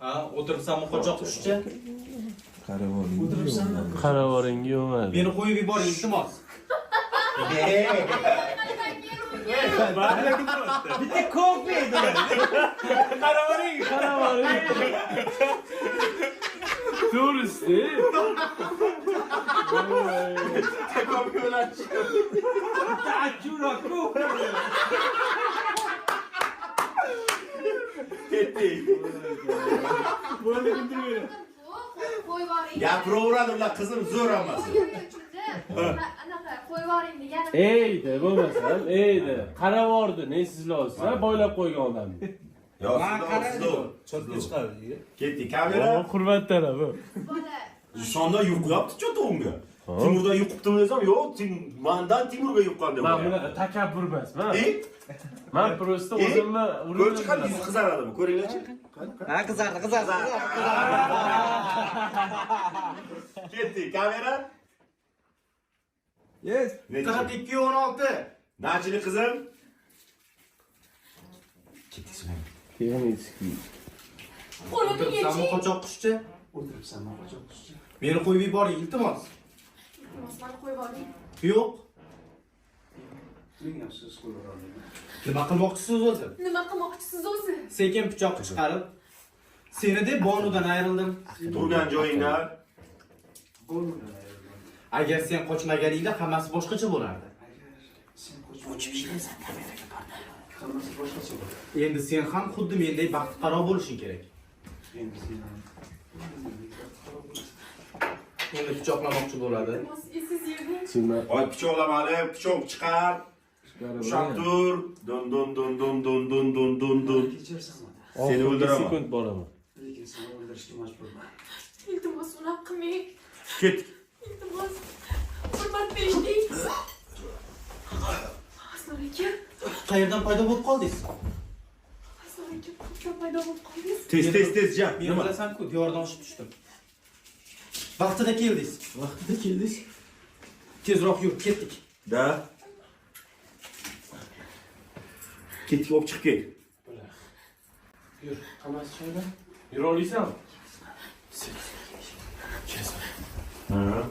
Ha, o'tiribsanmi qochoq qushcha? Qarab oling. O'tiribsanmi? Qarab oling, yo'qmadi. Meni qo'yib yuboring, iltimos. Bitta kofe edi. Qarab oling, qarab oling. To'g'risi. Bitta achura kofe. Ketdik. Bo'ldi, kuldirmaydi. Qo'yib yuboring. Gapiraveradi ular qizim zo'r hammasi. Anaqa qo'yib yuboring degani. Ey de bo'lmasam, ey de. Qarab yubordi, ne sizlar, boylab qo'ygan odamni. Yo, sizlar. Cho'tga chiqadi. Ketdik kamera. Hurmat talabi. Bola. Shondan yuqyapti cho'ta unga. Timurdan yuqibdimi desam, yo'q, mandan Timurga yuqqan deb. Men bunaqa takabbur emasman. Men prosta o'zimni ko'rchi qani yuzi qizaradimi? Ko'ringlarchi. Ha, qizardi, qizardi. Ketdik kamera. Yes. 42:16. Nachili qizim? Ketdik Sulaymon. Texnik. Qo'limni O'tiribsanmi yeching. qochoq qushcha? O'tiribsanmi qochoq qushcha? Meni qo'yib yuboring, iltimos. Iltimos, meni qo'yib yuboring. Yo'q. Ming afsus qo'yib yubormayman. Nima qilmoqchisiz o'zi? Nima qilmoqchisiz o'zi? Sekin pichoq chiqarib, seni deb Bonudan ayrildim. Turgan joyingdan. Bonudan ayrildim. Agar sen qochmaganingda hammasi boshqacha bo'lardi. Agar sen qochmaganingda hammasi boshqacha bo'lardi. Endi sen ham xuddi menday baxtiqaro bo'lishing kerak. Endi sen ham mendek baxtiqaro bo'lasan. Endi pichoqlamoqchi bo'ladi. Iltimos, esiz yeging. Oy pichoqlamani, pichoq chiqar. Ushlab tur. Don don don don don don don don don. Kechirsan ota. Seni o'ldiraman. Sekund boraman. Lekin seni o'ldirishga majburman. Iltimos, unaqa qilmang. Ketdik. Iltimos. Bir marta eshiting. Asror aka, Qayerdan paydo bo'lib qoldingiz? Asror aka, qayerdan paydo bo'lib qoldingiz? Tez tez tez ja. Men Nima? bilasan-ku, diyordan oshib tushdim. Vaqtida keldingiz. Vaqtida keldingiz. Tezroq yur, ketdik. Da. Ketdik, olib chiqib ket. Yur, hammasi joyida. Yura olasanmi? Ha.